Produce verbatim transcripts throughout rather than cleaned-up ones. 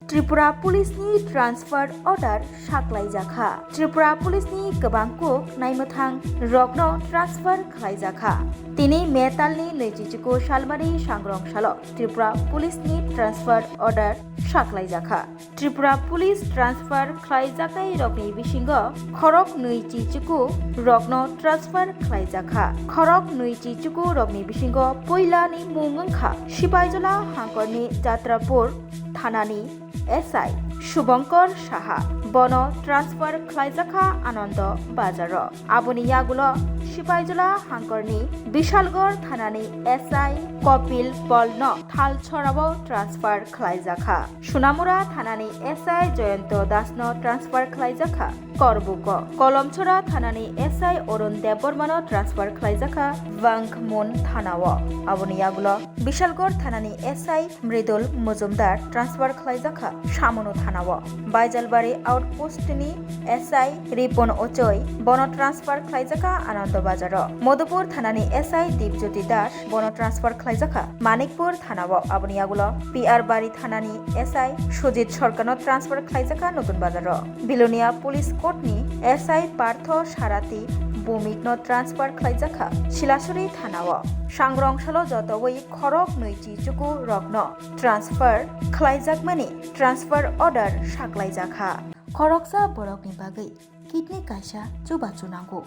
Tripura Police ni transfer order saklaijakha. Tripura Police ni kwbang kuk naimwthang rokno transfer khlaijakha. Tini May talni nwichichuku salmani sangrong salo Tripura Police ni transfer order saklaijakha. Tripura Police transfer khlaijaknai rokni bisingo khorok nwichichuku rokno transfer khlaijakha. Khorok nwichichuku rokni bisingo puilani mung wngkha Sipaijola hangkorni Jatrapur thanani S I Subhankar Saha, bono transfer khlaijakha Anando Bazaro. Aboni yagulo Sipaijola hangkorni Bishalgarh thanani S I Kopil Polno Thalchorao transfer khlaijakha. Sunamura thanani S I Jayanta Dasno transfer khlaijakha Korbuko. Kolomchora thanani S I Arun Debbarmano transfer khlaijakha Wangkhmun thanao. Aboni yagulo Bishalgarh thanani S I Mridul Mojumdar transfer khlaijakha Samunu thanao. Baijalbari outpost ni S I Ripon Ochoi, bono transfer khlaijakha Anando Bazaro. Madhupur thanani S I Dipjyoti Das, bono transfer khlaijakha Manikpur thanao. Aboni yagulo P R Bari thanani S I Sujit Sarkarno transfer khlaijakha Notun Bazaro. Bilonia Police Court ni S I Partho Sarathi Bhumikno transfer khlaijakha Silasuri thanao. Sangrong salo jotowi khorok nwichichuku rokno transfer khlaijakmani transfer order saklaijakha. Khoroksa borokni bagwi kidney kaisa chuba chunango.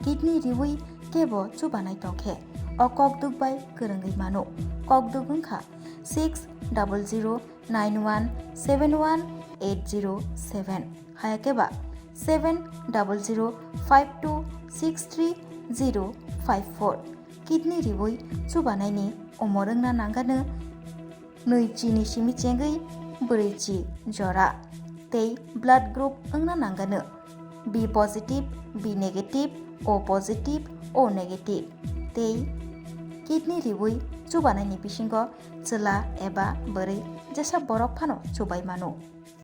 Kidney riwi kebo chubanai tongkhe o kokduk bai kwrwngwi mano. Kokduk wngkha six double zero nine one seven one eight zero seven, hayakeba seven double zero five two six three zero five four. Kidney riwi chubanaini umor wngna nangano nwi chini simi chengwi bwrwi chi jora tei blood group wngna nangano B positive, B negative, O positive, O negative tei kidney riwi chubanaini bisingo chwla eba bwrwi jesa borok phano chubai mano.